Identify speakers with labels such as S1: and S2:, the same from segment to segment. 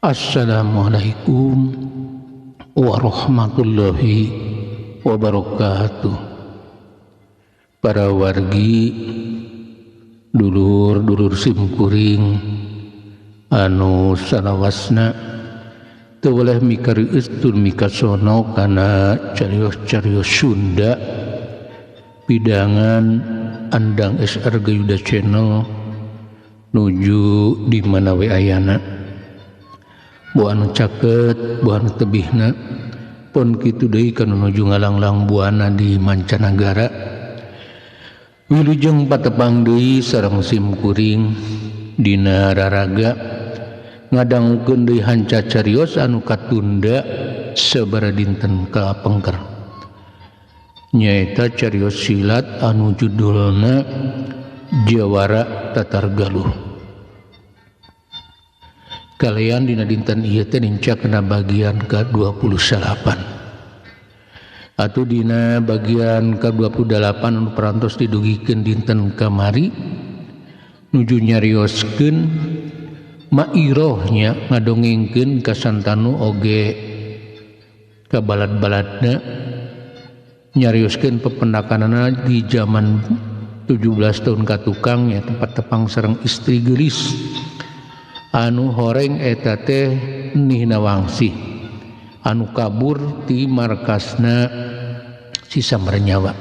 S1: Assalamualaikum warahmatullahi wabarakatuh. Para wargi, dulur-dulur simkuring anu salawasna teu weleh mikarieus tur mikasono kana carios-carios Sunda pidangan Andang SR Gayuda Channel nuju di mana we ayana. Bu anu caket, bu anu tebihna, pon kitu deui kanu nuju ngalanglang buana di mancanagara. Wilujeng patepang deui sareng simkuring dina raraga ngadangukeun deui hanca carios anu katunda sabaraha dinten kapengker. Nyaeta carios silat anu judulna Jawara Tatar Galuh. Kalian dina dinten ieu teh nincak kana bagian ke-28. Atuh dina bagian ke-28 anu parantos didugikeun dinten kamari nuju nyarioskeun mairohnya ngadongengkeun ka Santanu oge ka balad-baladna, nyarioskeun pependakanana di zaman 17 tahun ka tukang nya tempat tepang sareng istri geulis anu horeng eta teh Nih Nawangsih anu kabur ti markasna si Samernyawa.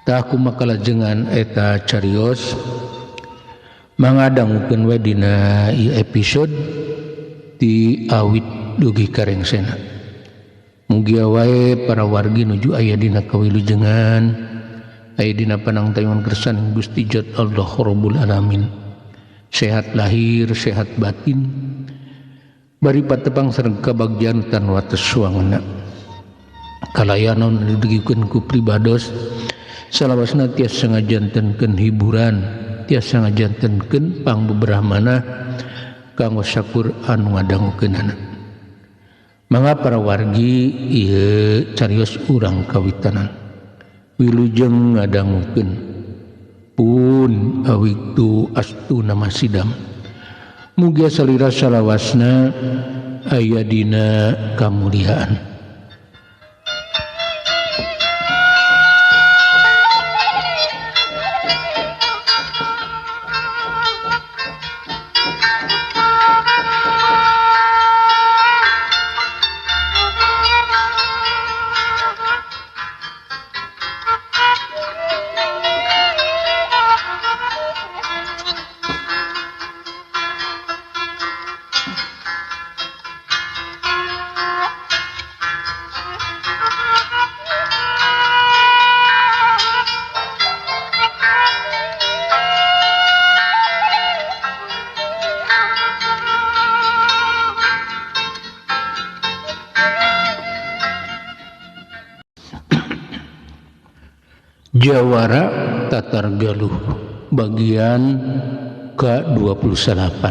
S1: Tah kumaha kalajengan eta carios mangadangukeun we dina ieu episode ti awit dugi karengsena. Mugia wae para wargi nuju aya dina kawilujengan, aya dina panangtayungan kersaning Gusti Jat Allah Rabbul Alamin. Sehat lahir, sehat batin, bari patepang sareng kabagjan tan wates suangna. Kalayanon didugikeun ku pribados salawasna tiasa ngajantenkeun hiburan, tiasa ngajantenkeun pangbeberahmana kanggo sakur anu ngadangukeunana. Mangga para wargi ieu carios urang kawitanan. Wilujeng ngadangukeun pun awiktu astu nama sidam. Mugia salira salawasna aya dina kamuliaan. Jawara Tatar Galuh bagian ke-28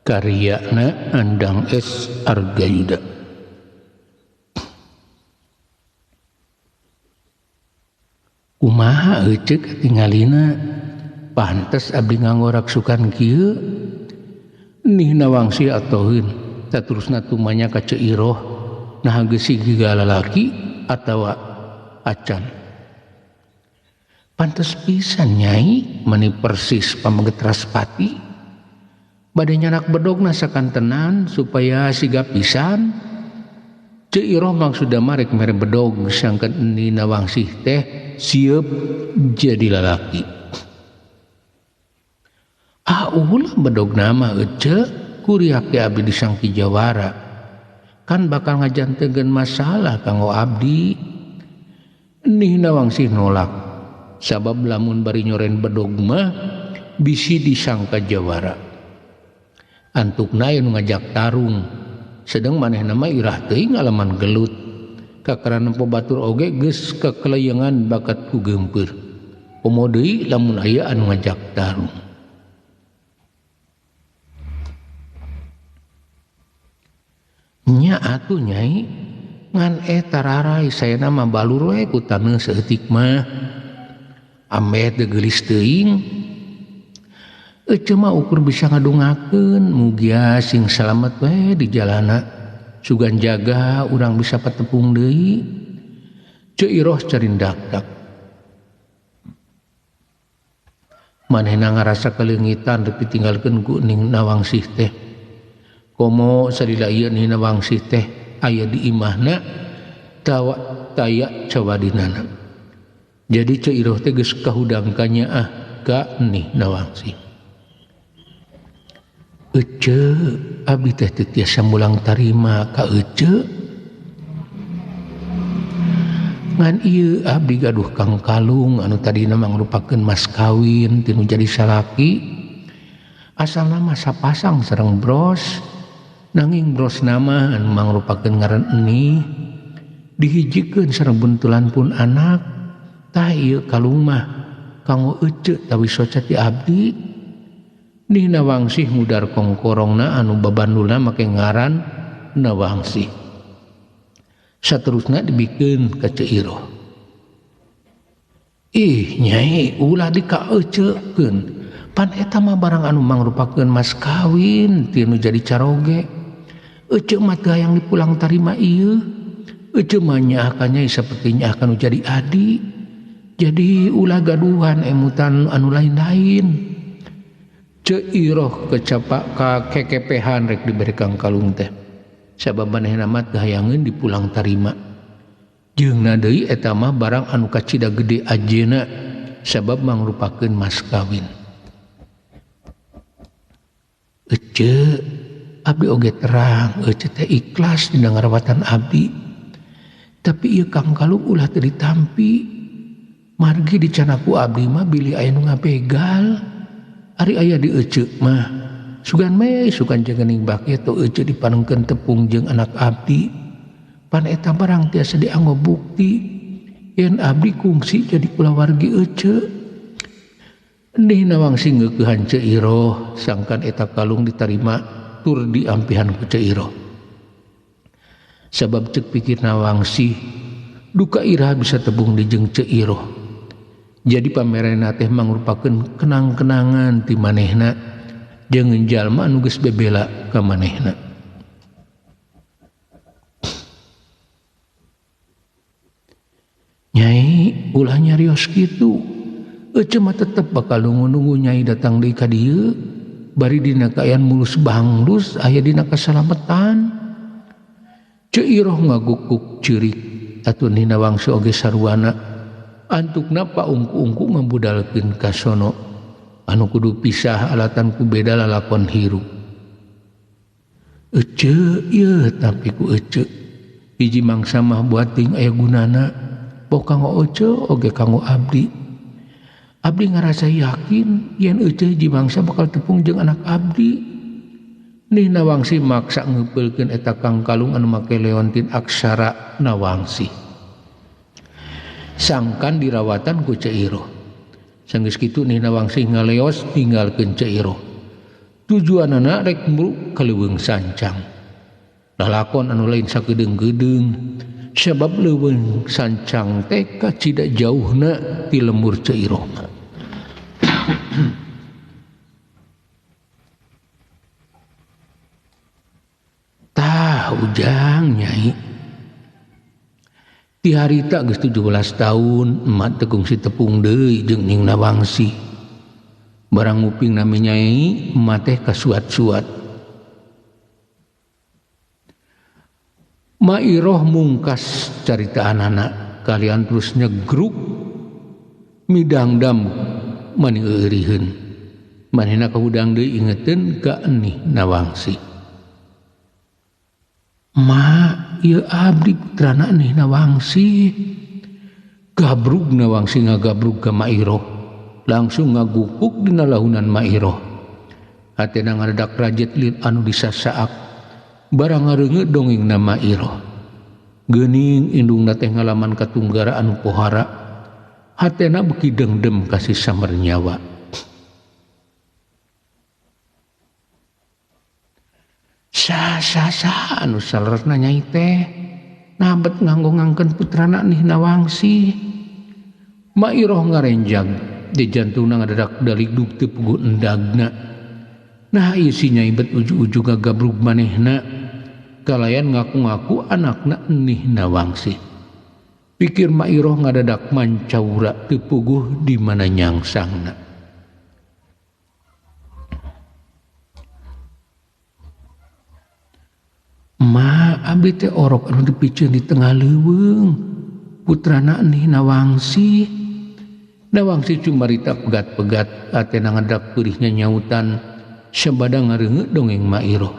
S1: karyana Andang S. Argayuda. Kumaha eceuk katingalina pantes abdi nganggo raksukan kieu Nih Nawangsih atoheun saterusna tumanya ka Ceu Iroh nah geus siga lalaki atawa acan. Pantes pisan nyai mani persis pameget Raspati bade nyanak bedogna sakantenan supaya siga pisan. Ceu Iroh maksudna marek mere bedog sangkan Nih Nawangsih teh sieup jadi lalaki. Ah ulah bedogna mah ece kuriak ge abdi disangki jawara kan bakal ngajantenkeun masalah kanggo abdi. Nih Nawangsih nolak sabab lamun bari nyoren bedog mah bisi disangka jawara. Antukna anu ngajak tarung sedang manehna mah irah teuing ngalaman gelut. Kakara nempo batur oge geus kakelayangan bakat ku geumpeur. Komo deui lamun aya anu ngajak tarung. Nya atuh nyai ngan eta rarai sayana mah balur we ku taneuh saeutik mah. Ambeh teu geulis teuing. Ece mah ukur bisa ngadungakeun mugia sing salamet we di jalana. Sugan jaga urang bisa patepung deui. Ceu Iroh carindak-dak. Manehna ngarasa kaleungitan rek ditinggalkeun ku Ning Nawangsih teh. Komo salila ieu Ning Nawangsih teh aya di imahna tawa taya cawadinana. Jadi Ceu Iroh teh geus kahudang kanyaah ka Ning Nawangsih. Ece abdi teh teu tiasa mulang tarima ka Ece. Ngan ieu abdi gaduh kang kalung anu tadina mangrupakeun mas kawin tinu jadi salaki. Asalna mah sapasang sareng bros, nanging bros nama anu mangrupakeun ngaran eni dihijikeun sareng bentulan pun anak. Tah ieu kalung mah kanggo Ece tawi soca ti abdi. Nih Nawangsih mudar kongkorongna anu babandulna make ngaran Nawangsih. Saterusna dibikeun ka Ceu Iroh. Ih nyai ulah dikaeucekeun. Pan eta mah barang anu mangrupakeun mas kawin ti nu jadi caroge. Ece mah teu hayang dipulang tarima ieu. Ece mah nyaah ka nyai saperti nyaah ka nu jadi adi. Jadi ulah gaduhan emutan anu lain-lain. Ceu Iroh kecapak ka kekepehan rek diberi kang kalung teh. Sabab manehna mah teu hayangeun dipulang tarima. Jeung deui eta mah barang anu kacida gede ajeuna sabab mangrupakeun mas kawin. Ece abdi oge terang, ece teh ikhlas dina ngarawatan abdi. Tapi ieu kang kalung ulah teu ditampi. Margi dicanaku abdi mah bilih aya nu ngabegal. Ari aya di ece mah sugan me sugan jeung baki atau ece dipanengkeun tepung jeung anak abdi. Pan eta barang tiasa dianggo bukti yen abdi kungsi jadi kulawargi ece. Nih Nawangsih ngeukehan Ceu Iroh sangkan eta kalung ditarima tur diampihan ku Ceu Iroh. Sabab ceuk pikir Nawangsih duka iraha bisa tepung di jeung Ceu Iroh. Jadi pamerena teh mangrupakeun kenang-kenangan ti manehna jeung jalma anu geus bebela ka manehna. Nyai ulah nyarios kitu. Ece mah tetep bakal nunggu-nunggu nyai datang deui ka dieu bari dina kaayaan mulus banglus aya dina kasalametan. Ceu Iroh ngagukuk ceurik atuh Ning Nawangsih oge saruana. Antukna paungku-ungku ngabudalkeun ka sono anu kudu pisah alatan ku beda lalakon hirup. Ece ieu tapi ku ece hiji mangsa mah buat ting aya gunana boh kanggo ece oge kanggo abdi. Abdi ngarasa yakin yen ece hiji mangsa bakal tepung jeung anak abdi. Nih Nawangsih maksa ngeupeulkeun eta kang kalung anu make leontin aksara Nawangsih. Sangkan dirawatan ku Ceu Iroh. Sanggeus kitu Ning Nawangsih ngaleos ninggalkeun Ceu Iroh. Tujuanana rek mruk ka leuweung sancang. Lalakon anu lain sakedeung-kedeung sabab leuweung sancang teh kacida jauhna ti lembur Ceu Iroh. Tah ujang nyai. Ti harita geus 17 tahun emak teu kungsi tepung deui jeung Ning Nawangsih. Barang nguping nami nyai emak teh kasuat-suat. Ma Iroh mungkas caritaanana kalian terus nyegruk midangdam mani euriheun. Manehna kahudang deui ingeteun ka Ning Nawangsih. Ma ieu abdi putrana Ning Nawangsih. Gabrug Nawangsih ngagabrug ka Ma Iroh. Langsung ngagukuk dina lahunan Ma Iroh. Hatena ngaredak rajet lin anu disasaak. Barang ngareungeut dongengna Ma Iroh. Geuning indungna teh ngalaman katunggara anu pohara. Hatena beuki dengdem kasih samer nyawa. Sa sa sa anu saleresna nyai teh nabet nganggo ngangkeun putrana Ning Nawangsih. Ma Iroh ngarenjag Di jantungna ngadadak daligdug teu puguh endagna. Nah ieu si Nyai bet ujug-ujug ngagabrug manehna kalayan ngaku-ngaku anakna Enih Nawangsih. Pikir Mak Iroh ngadadak mancaura teu puguh di mana nyangsangna. Ma abdi teh orok anu dipiceun di tengah leuweung putrana Enih Nawangsih. Nawangsih cumarita pegat-pegat atena ngadak peurihnya nyautan sabada ngareungeut dongeng Mak Iroh.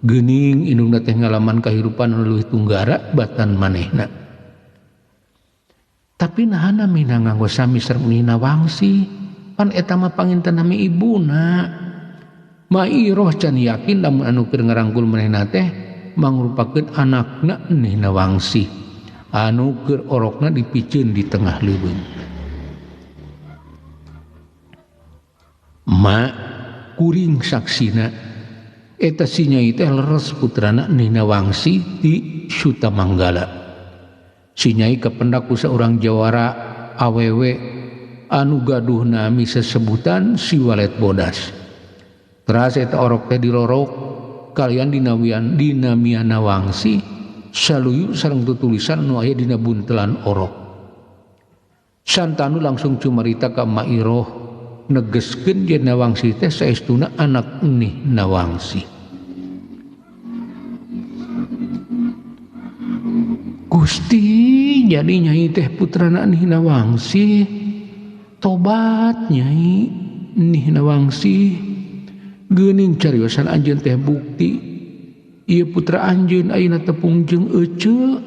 S1: Geuning indungna teh ngalaman kahirupan anu leuwih tunggara batan manehna. Tapi nahana mina nganggo sami sareng Enih Nawangsih, pan eta mah panginten nami ibuna. Mak Iroh can yakin lamun anu keur ngarangkul manehna teh mangrupakeun anakna Enih Nawangsih anu keur orokna dipiceun di tengah leuweung. Ma kuring saksina eta si Nyai teh leres putrana Enih Nawangsih di Sutamanggala. Si Nyai kapendak ku saurang jawara awewe anu gaduh nami sesebutan si Walet Bodas. Teras eta orok teh dirorok kalian dinawian dinamia Nawangsi saluyu sareng tutulisan anu aya dina buntelan orok. Santanu langsung cumarita ka Mak Iroh negeskeun yen Nawangsi teh saestuna anak Enih Nawangsi. Gusti jadi Nyai teh putrana Enih Nawangsi. Tobat Nyai Enih Nawangsi. Geuning cariosan anjeun teh bukti ieu putra anjeun ayeuna tepung jeung eceu.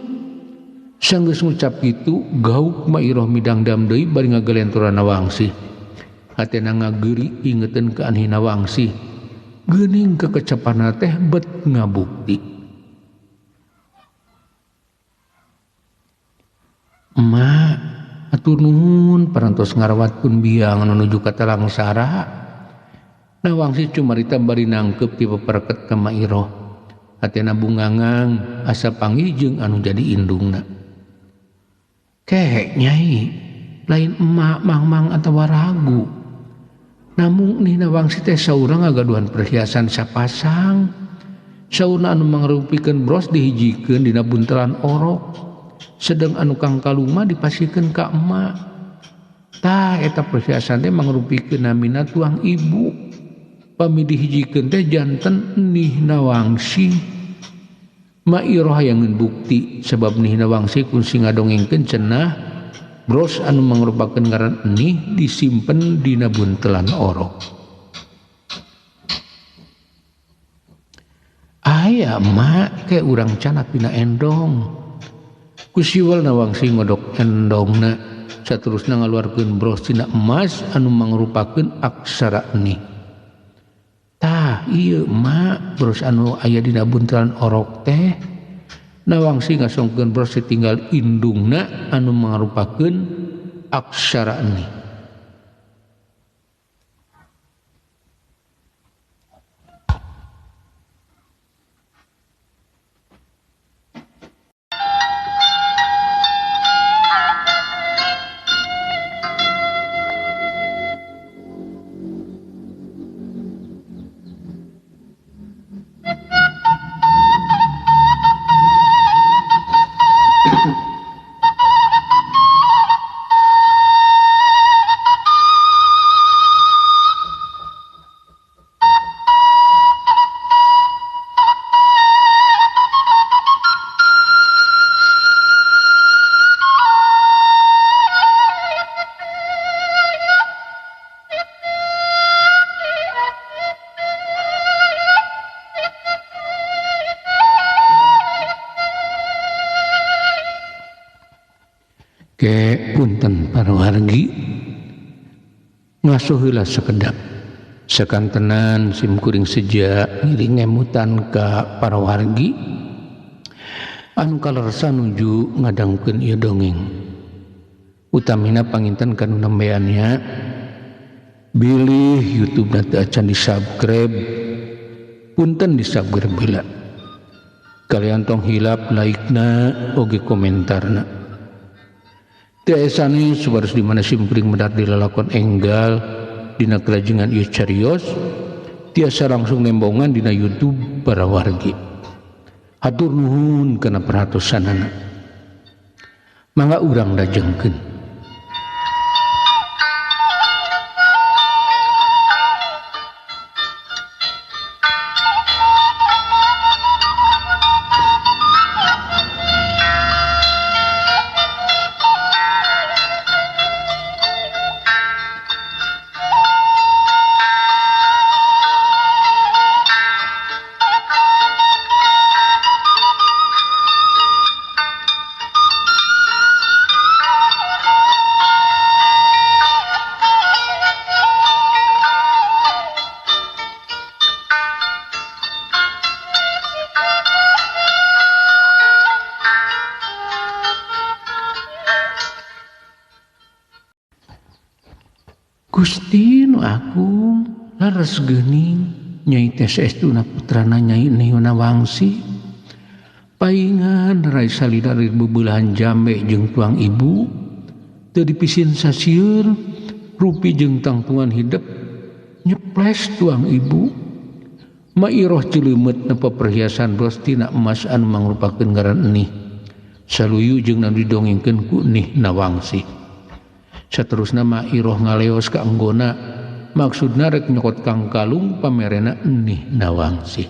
S1: Sanggeus ngucap kitu gauk Mak Iroh midangdam deui bari ngagalentoran Nawangsi. Hatena ngageuri ingeteun ka Enih Nawangsi. Geuning kekecepanna teh bet ngabukti. Ma atur nuhun parantos ngarawatkeun biang anu nuju ka Talangsara. Nawangsi cumarita bari nangkep ti peperket ka Mak Iroh. Hatena bungangang asa panggih jeung anu jadi indungna. Kehek Nyai, lain emak mang-mang atawa ragu. Namung Enih Nawangsi teh saurang ngagaduhan perhiasan sapasang. Saurna anu mangrupikeun bros dihijikeun dina buntelan orok. Sedeng anu kangkalung mah dipasikeun ka emak. Tah eta perhiasan teh mangrupikeun namina tuang ibu. Pami dihijikeun teh janten Enih Nawangsi. Mak Iroh hayangeun bukti sebab Enih Nawangsi kungsi ngadongengkeun cenah bros anu mangrupakeun ngaran Enih disimpen dina buntelan orok. Aya mak kayak urang canat dina endong. Ku siwal Nawangsi ngodok endongna saterusna ngaluarkeun bros tina emas anu mangrupakeun aksara Enih. Tah ieu mak bros anu aya dina buntelan orok teh. Nawangsi ngasongkeun bros tinggal indungna anu mangrupakeun aksara Enih. Ke punten para wargi ngasuh heula sakedap sakantenan sim kuring seja ngiring ngemutan ka para wargi anu kalersa nuju ngadangkeun ieu dongeng utamina panginten kanu nembeannya bilih YouTube na teu acan di-subscribe punten di-subscribe heula kalian tong hilap like-na oge komentarna. Teu aya sanes supados di mana simkuring medar dilalakon enggal dina kalajengan ieu carios tiasa langsung nembongan dina YouTube para wargi. Hatur nuhun kana perhatosanana. Mangga urang lajengkeun. Gusti nu agung leres geuning Nyai teh saestuna putrana Nyai Nawangsi paingan rai salida bebeulahan jambe jeung tuang ibu teu dipisin sasieur rupi jeung tangtungan hidep nyeples tuang ibu Mairoh celeumeut nepa perhiasan bros tina emas anu mangrupakeun ngaran enih saluyu jeung anu didongengkeun ku Nih Nawangsi. Saterusna Mairoh ngaleos ka anggona maksudna rek nyokot kangkalung pamerena Nih Nawangsi.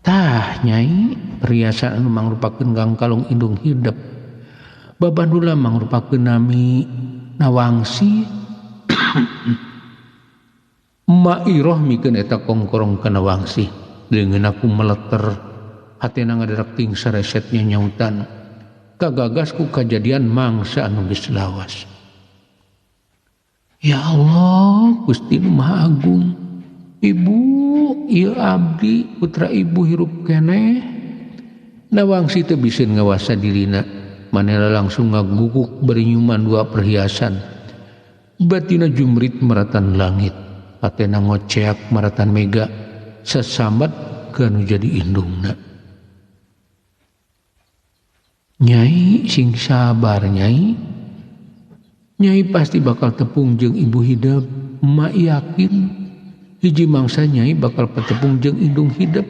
S1: Tah Nyai perhiasan anu mangrupakeun kangkalung indung hidep babandula mangrupakeun nami Nawangsi. Mairoh mikeun eta kongkorong ka Nawangsi leungeun aku meleter hatena ngadarak ting saresetnya nyautan kagagas ku kajadian mangsa anu geus lawas. Ya Allah, Gusti nu Maha Agung, Ibu ieu abdi putra ibu hirup keneh. Nawangsi teu biseun ngawasa dirina, manehna langsung ngaguguk bari nyuman dua perhiasan. Batina jumrit maratan langit, hatena ngoceak maratan mega, sasambat ka nu jadi indungna. Nyai sing sabar Nyai. Nyai pasti bakal tepung jeung ibu hidep. Mak yakin hiji mangsa Nyai bakal petepung jeung indung hidep.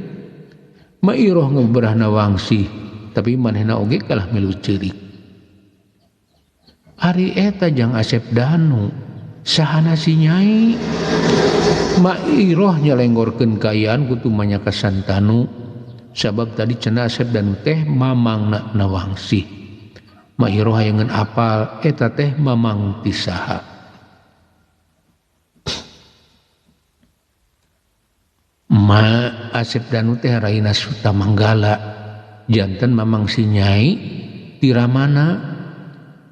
S1: Mairoh ngeberah Nawangsi tapi manehna oge kalah milu ceurik. Ari eta jang Asep Danu sahana si Nyai. Mairoh nyalenggorkeun kaayaan ku tumanya ka Santanu. Sabab tadi cenah Asep Danu teh mamangna Nawangsi. Mairoh hayangeun apal eta teh mamang ti saha. Ma Asep Danu teh raina Sutamanggala janten mamang si Nyai tiramana.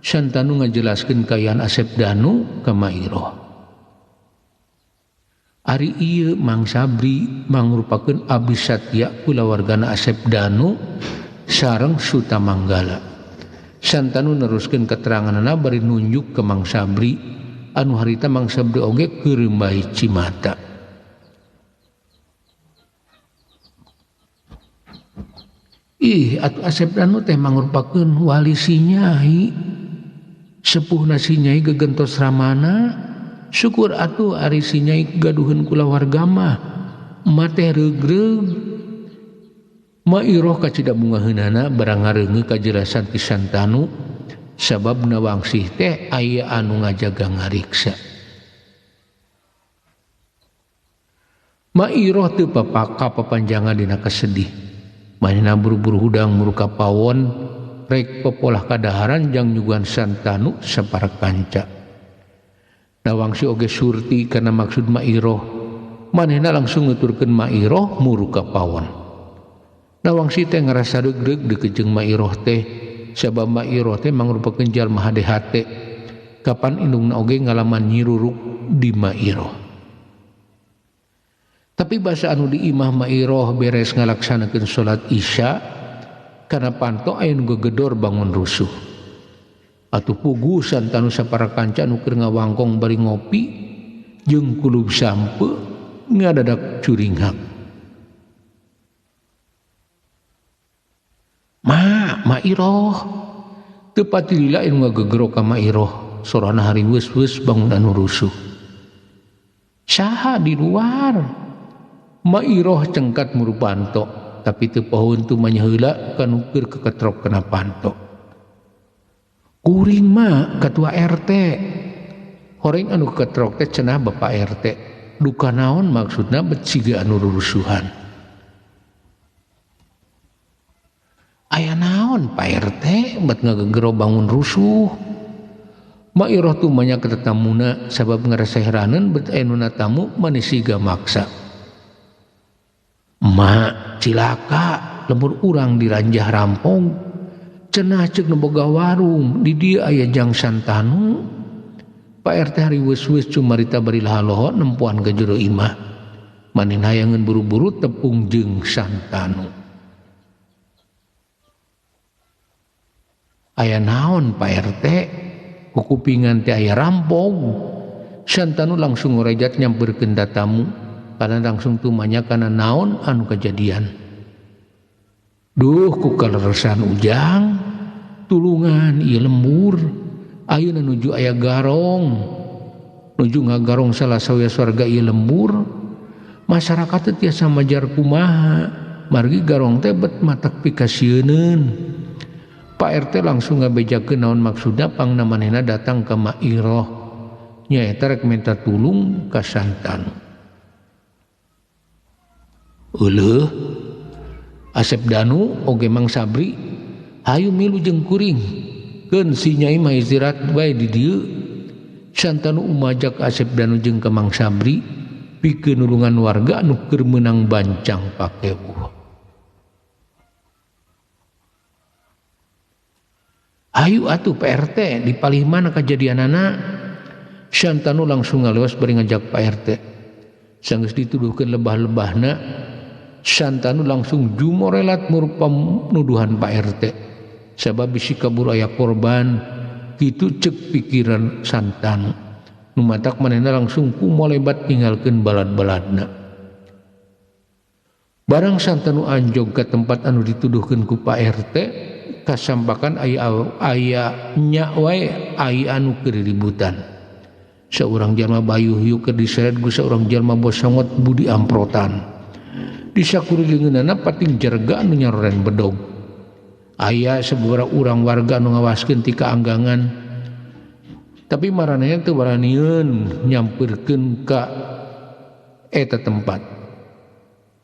S1: Santanu ngajelaskeun kaayaan Asep Danu ka Mairoh. Ari ieu Mang Sabri mangrupakeun abdi satya kulawargana Asep Danu sareng Sutamanggala. Santanu neruskeun keteranganna bari nunjuk ke Mang Sabri anu harita Mang Sabri oge keureumbay cimata. Ih atuh Asep Danu teh mangrupakeun wali si Nyai. Sepuhna si Nyai gegentos ramana. Syukur atuh ari si Nyai gaduheun kulawarga mah mah teh reugreug. Mairoh kacida bungaheunana barang ngareungeun kajelasan ti Santanu sabab Nawangsih teh aya anu ngajaga ngariksa. Mairoh teu papaka papanjangan dina kasedih. Manehna buru-buru hudang muruka pawon rek popolah kadaharan jang nyuguhan Santanu sapara kanca. Nawangsi oge surti karena maksud Mairoh. Manehna langsung nuturkeun Mairoh muruka pawon. Nawangsi teh ngarasa reugreug deukeut jeung Mairoh teh sabab Mairoh teh mangrupakeun jalma hade hate. Kapan indungna oge ngalaman nyiruruk di Mairoh. Tapi basa anu di imah Mairoh beres ngalaksanakeun salat Isya karena panto aya nu gegedor bangun rusuh. Atuh pugu Santanu sapara kanca anu keur ngawangkong bari ngopi jeung kulub sampe ngadadak curinghak. Ma, Ma Iroh. Teu pati lila anu ngagegero ka Ma Iroh, sorana hariweus-weus bangun anu rusuh. Saha di luar? Ma Iroh cengkat muru panto, tapi teu pohoeun tumanya heula kanu keur keketrok kana panto. Kuring mah ketua RT. Horeng anu keketrok teh cenah Bapak RT. Duka naon maksudna bet siga anu rurusuhan. Aya naon Pak RT bet ngagegero bangun rusuh. Ma Iroh tumanya ka tatamuna sabab ngarasa heraneun bet aya nu tamu mani siga maksa. Ma cilaka lembur urang diranjah rampong. Cenah ceuk nu boga warung di dieu aya Jang Santanu. Pak RT hariweus-weus cumarita bari lahaloho nempoan ka jero imah. Manin hayangeun buru-buru tepung jeung Santanu. Aya naon Pak RT? Kukupingan teh aya rampong. Santanu langsung ngorejat nyamperkeun tamu karena langsung tumanya kana naon anu kejadian. Duh ku kaleresan Ujang, tulungan ieu lembur. Ayeuna nuju aya garong. Nuju ngagarong salah sawios warga ieu lembur. Masyarakat teh tiasa majar kumaha, margi garong teh bet matak pikasieuneun. Pak RT langsung ngabejakeun naon maksudna pangna manehna datang ka Ma Iroh. Nyaeta rek minta tulung ka Santanu. Euleuh Asep Danu oge Mang Sabri hayu milu jeung kuring. Keun si Nyai mah istirahat bae di dieu. Santanu umajak Asep Danu jeung ka Mang Sabri pikeun nulungan warga anu keur meunang bancang pakewuh. Ayu atuh Pak RT di palih mana kejadianana? Santanu langsung ngalewas bari ngajak Pak RT. Sanggeus dituduhkeun lebah-lebahna, Santanu langsung jumorelat murupa nuduhan Pak RT. Sabab bisi kabur aya korban, kitu cek pikiran Santanu. Nu matak manehna langsung kumolebat ninggalkeun balad-baladna. Barang Santanu anjog ka tempat anu dituduhkeun ku Pak RT, kasampakan aya aya nya wae aya anu keur ributan. Saurang jalma bayuh keur diseret ku saurang jalma bosongot budi amprotan. Di sakurilingeunana pating jerga anu nyaroren bedog. Aya sababaraha urang warga anu ngawaskeun ti kaanggangan. Tapi maranehna teu waranieun nyampeurkeun ka eta tempat.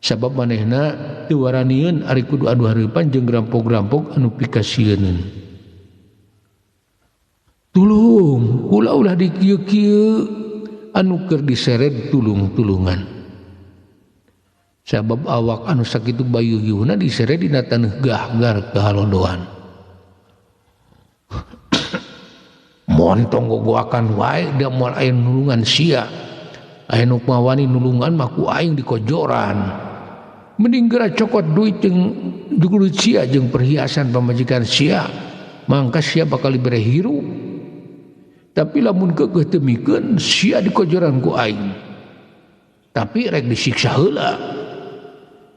S1: Sabab manehna teu waranieun ari kudu adu hareupan jeung rampok-rampok anu pikasieuneun. Tulung, kula ulah dikieu-kieu anu keur diseret tulung-tulungan. Sabab awak anu sakitu bayuh-yuhna diseret dina taneuh gahgar kahalodoan. Montong gogoakan wae da moal aya nulungan sia. Aya nu mawani nulungan mah ku aing dikojoran. Mending geura cokot duit jeung duit sia jeung perhiasan pamajikan sia, mangka sia bakal dibere hirup. Tapi lamun keukeuh teu mikeun sia dikojoran ku aing. Tapi rek disiksa heula.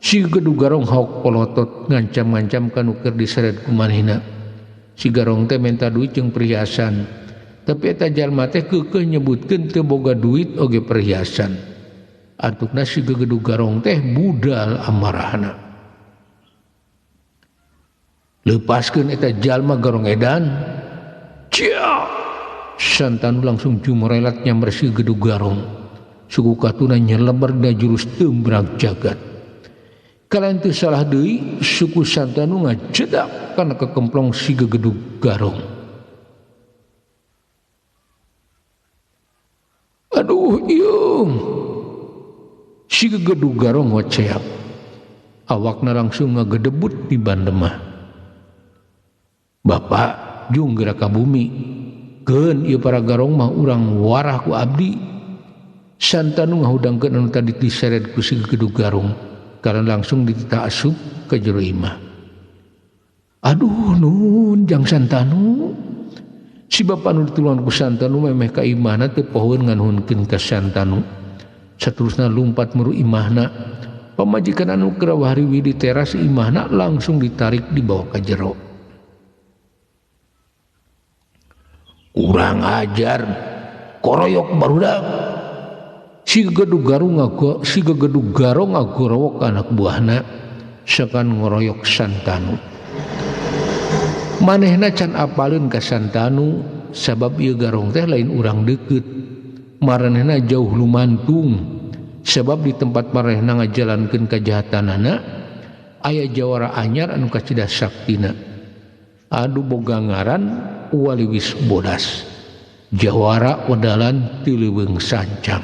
S1: Si Gedug Garong haok polotot ngancam-ngancam ka nu keur diseret ku manehna. Si Garong teh minta duit jeung perhiasan. Tapi eta jalma teh keukeuh nyebutkeun teu boga duit oge perhiasan. Antukna si Gedug Garong teh budal amarahna. Lepaskeun eta jalma Garong edan. Cia! Santanu langsung jumorelat nyamber si Gedug Garong. Suku katuna nyelebar dina jurus tembrak jagat. Kalayan teu salah deui suku Santanu ngajedak kana kekemplong si Gedug Garong. Aduh ieu. Si Gedug Garong ngoceak. Awakna langsung ngagedebut di bandemah. Bapak jung geura ka bumi. Keun ieu para garong mah urang warah ku abdi. Santanu ngahudangkeun anu tadi diseret ku si Gedug Garong. Karena langsung ditita asup ke jero imah. Aduh nun Jang Santanu. Si bapa nu ditulungan ku Santanu memeh ka imahna teu pohoeun nganuhunkeun ka Santanu. Saterusna lumpat muru imahna. Pamajikan anu keur wahriwi di teras imahna langsung ditarik dibawa ka jero. Kurang ajar, koroyok barudak. Si gedug garong ngagorowok anak buahna sakan ngoroyok Santanu. Manehna can apaleun ka Santanu sabab ieu garong teh lain urang deukeut. Maranehna jauh lumantung. Sebab di tempat maranehna ngajalankeun kajahatanana aya jawara anyar anu kacida saktina. Adu boga ngaran Waliwis Bodas. Jawara wedalan ti leuweung sancang.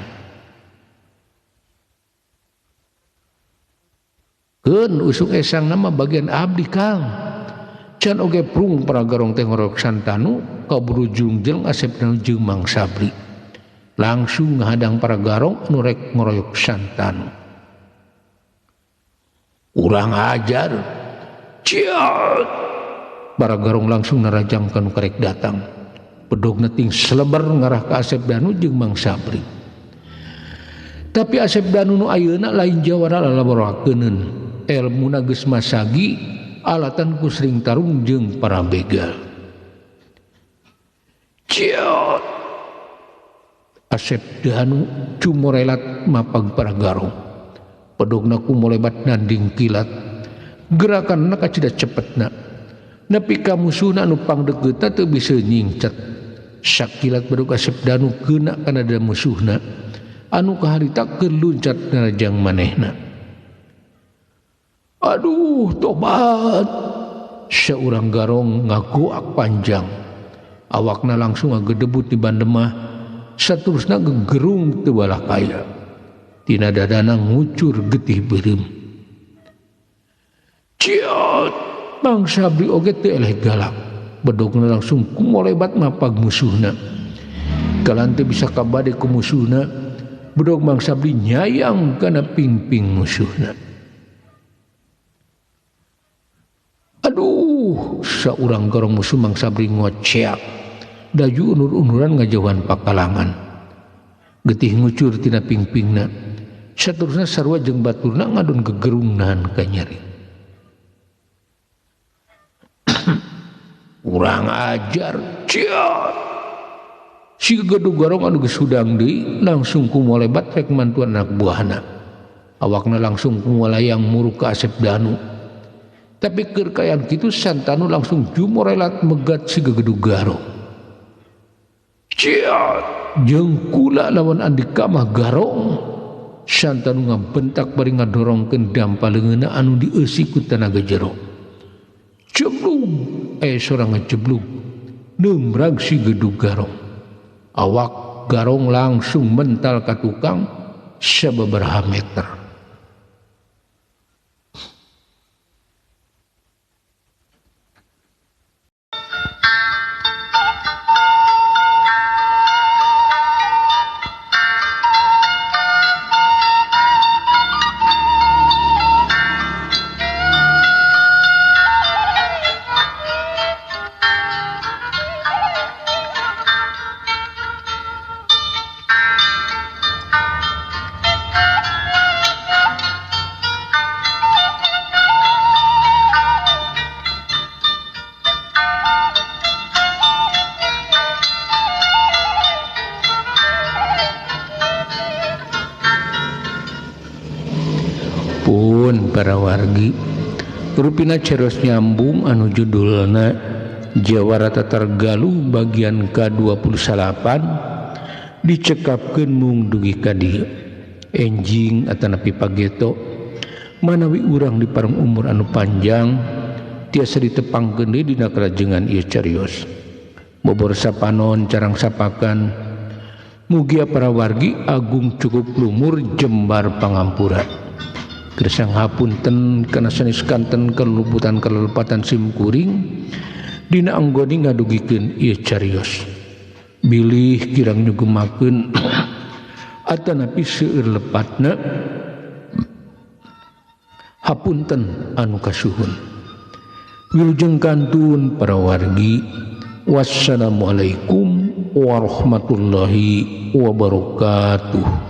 S1: Keun usuk esang nama bagian abdi Kang. Can oge prung para garong teh ngorok Santanu kaburu jungjeng Asep Danu jeung Mang Sabri. Langsung ngahadang para garong anu rek ngoroyok Santanu. Urang ajar. Ciat. Para garong langsung narajang ka nu karek datang. Bedogna ting seleber ngarah ka Asep Danu jeung Mang Sabri. Tapi Asep Danu nu ayeuna lain jawara lalaborakeunun. Elmuna geus masagi alatan ku sering tarung jeung para begal. Ciat. Asep Danu cumorelat mapag para garong. Pedogna kumolebat nanding kilat. Gerakanna kacida cepetna. Nepi ka musuhna anu pangdeukeutna teu bisa nyingcet. Sakilat bedog Asep Danu keuna kana dada musuhna. Anu kaharita keur luncat narajang manehna. Aduh, tobat. Saurang garong ngagoak panjang. Awakna langsung ngagedebut di bandemah. Saterusna gegerung teu balakaya. Tina dadana ngucur getih beureum. Ciot! Mang Sabri oge teu eleh galak. Bedogna langsung kumolebat mapag musuhna. Kalan teu bisa kabade ku musuhna, bedog Mang Sabri nyayang kana pingping musuhna. Aduh, saurang garong musuh Mang Sabri ngoceak. Daju unur-unuran ngajauhan pakalangan. Getih ngucur tina pingpingna. Saterusna sarua jeung baturna ngadon gegerung nahan kanyeri. Urang ajar, ciat. Si gedug garong anu geus hudang deui langsung kumolebat rek mantuan anak buahna. Awakna langsung kumolayang muruk ka Asep Danu. Tapi keur kaayaan kitu Santanu langsung jumorelat megat si gedug garong. Ciat, jeung kula lawan Andika mah garong. Santanu ngabentak bari ngadorongkeun dampa leungeunna anu dieusi ku tanaga jero. Jeblug, sorang ngejeblug. Neumrag si gedug garong. Awak garong langsung mental ka tukang sababaraha meter. Para wargi rupina ceros nyambung anu judulna Jawara Tatar Galuh bagian ka-28 dicekapkeun mung dugi ka dieu. Enjing atanapi pageto manawi urang di parung umur anu panjang tiasa ditepangkeun deui dina kalajengan ieu carios. Bobor sapanon carang sapakan mugia para wargi agung cukup lumur jembar pangampura. Gersang hapunten kana sanes kanten keluputan kelelepatan sim kuring dina anggoni ngadugikeun ieu carios. Bilih kirang nyugemakeun atanapi seueur lepatna hapunten anu kasuhun. Wilujeng kantun para wargi. Wassalamualaikum warahmatullahi wabarakatuh.